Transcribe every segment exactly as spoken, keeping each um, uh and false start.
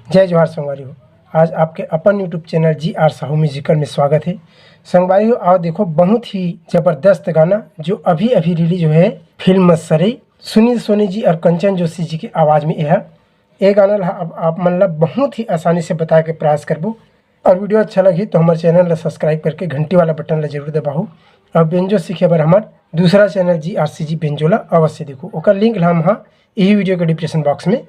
जय जोहार संगवारी हो, आज आपके अपन YouTube चैनल जी आर साहू म्यूजिकल में स्वागत है। संगवारी हो, आओ देखो बहुत ही जबरदस्त गाना जो अभी अभी रिलीज हुए है फिल्म मसरई, सुनील सोनी जी और कंचन जोशी जी की आवाज़ में। यह ये गाना ला अब आप मन ला बहुत ही आसानी से बताए के प्रयास करबो। और वीडियो अच्छा लगी तो हमारे चैनल ला सब्सक्राइब करके घंटी वाला बटन ला जरूर दबाओ। और बेंजो सीखे बर हमार दूसरा चैनल जी आर सी जी बेंजो ला अवश्य देखो, ओकर लिंक ला हम हाँ यही वीडियो के डिस्क्रिप्शन बॉक्स में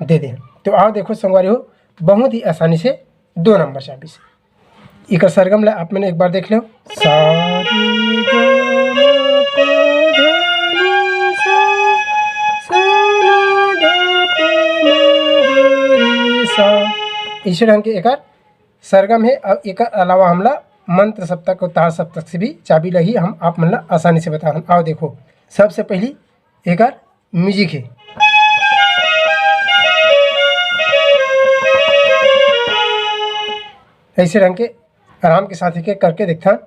दे दें। तो आओ देखो संगवारी हो, बहुत ही आसानी से दो नंबर चाबी से। एकर सरगम ला आप मैंने एक बार देख लो। सा रे गा मा पा धा नी सा, सा रे गा पा मा धा नी सा। इसे ढंग के एकर सरगम है। अब एकर अलावा हमला मंत्र सप्तक और तार सप्तक से भी चाबी लगी, हम आप मन ला आसानी से बता। आओ देखो, सबसे पहली एकर म्यूजिक है। ऐसे ढंग के आराम के साथ एक एक करके देखथन।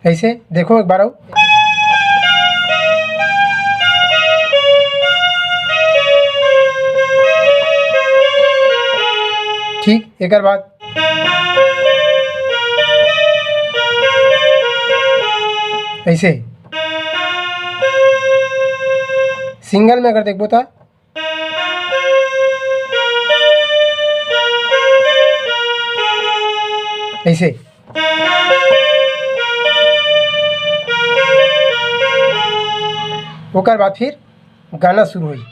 ऐसे देखो एक बार अउ। ठीक, एकर बाद ऐसे सिंगल में अगर देखबो त ऐसे। ओकर बाद फिर गाना शुरू होई,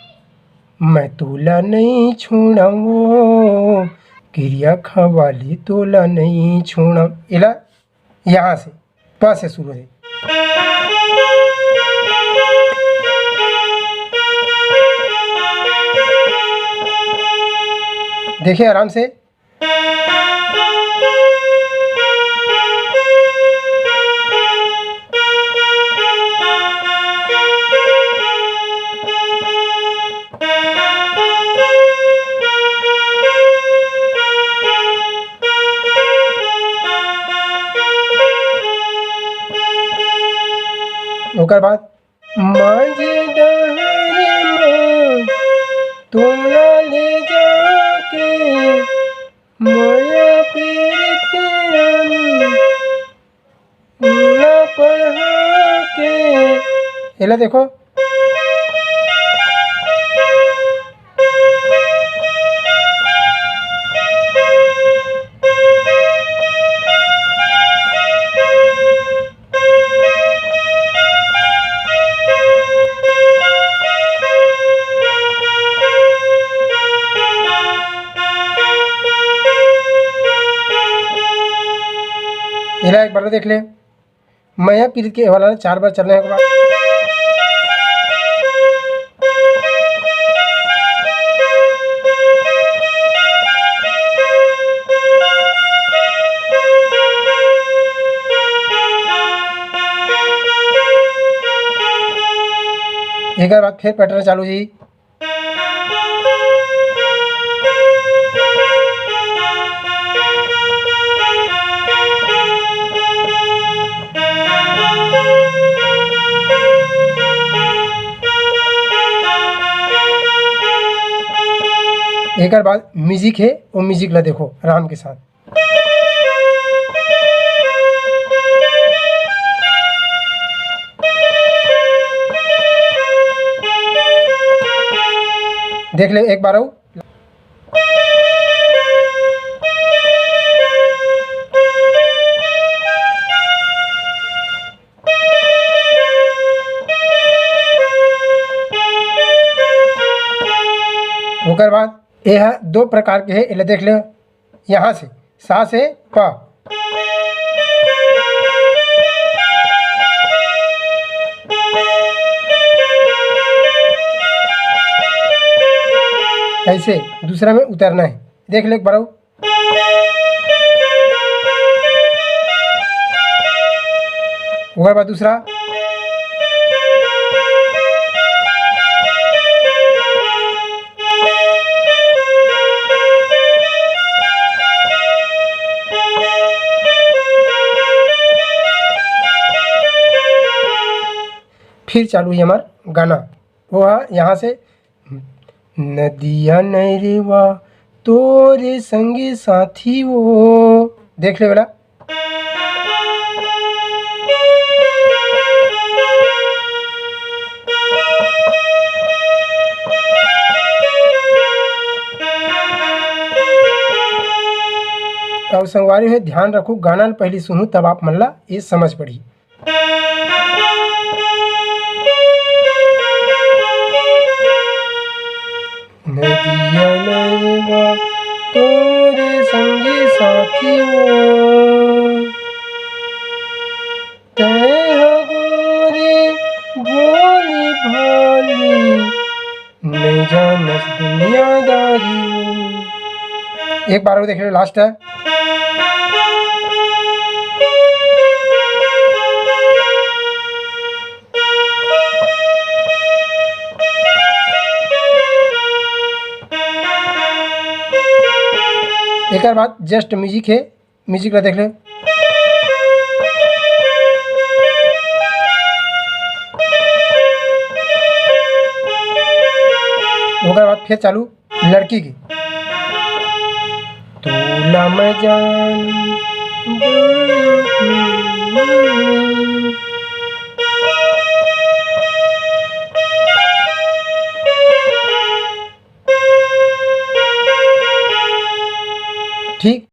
मैं तोला नहीं छोड़ाऊँ, किरिया खवाली तोला नहीं छोड़ाऊँ। एला यहाँ से प से शुरू है। देखिए आराम से। ओकर बाद माझे डहरे म तोला ले जाके मया पीरित ला पढ़ा के। एला देखो। एला एक बार देख ले। मया पीरित के वाला चार बार चलना है एक बार। एकर बाद फिर पैटर्न चालू जी। एकर बाद म्यूजिक है, वो म्यूजिक ला देखो आराम के साथ। देख ले एक बार अउ। ओकर बाद ये ह दो प्रकार के हे, एला देख ले। यहाँ से सा से प। ऐसे दूसरा में उतरना है। देख ले एक बार अउ। ओकर बाद दूसरा। फिर चालू ही हमार गाना, वो है यहाँ से, नदिया नैरेवा तोरे संगी साथी वो। देख ले बेटा। अउ संगवारी हो, ध्यान रखो, गाना ल पहिली सुनहू, तब आप मन ला ये समझ पड़ही। नदिया नैरेवा तोरे संगी साथी वो, तैं ह गोरी भोली भाली, नइ जानस दुनियादारी। एक बार अउ देख ले, लास्ट है। एकर बाद just music है, म्यूजिक ला देख ले। ओकर बाद फिर चालू लड़की के, तोला मैं जान। ठीक।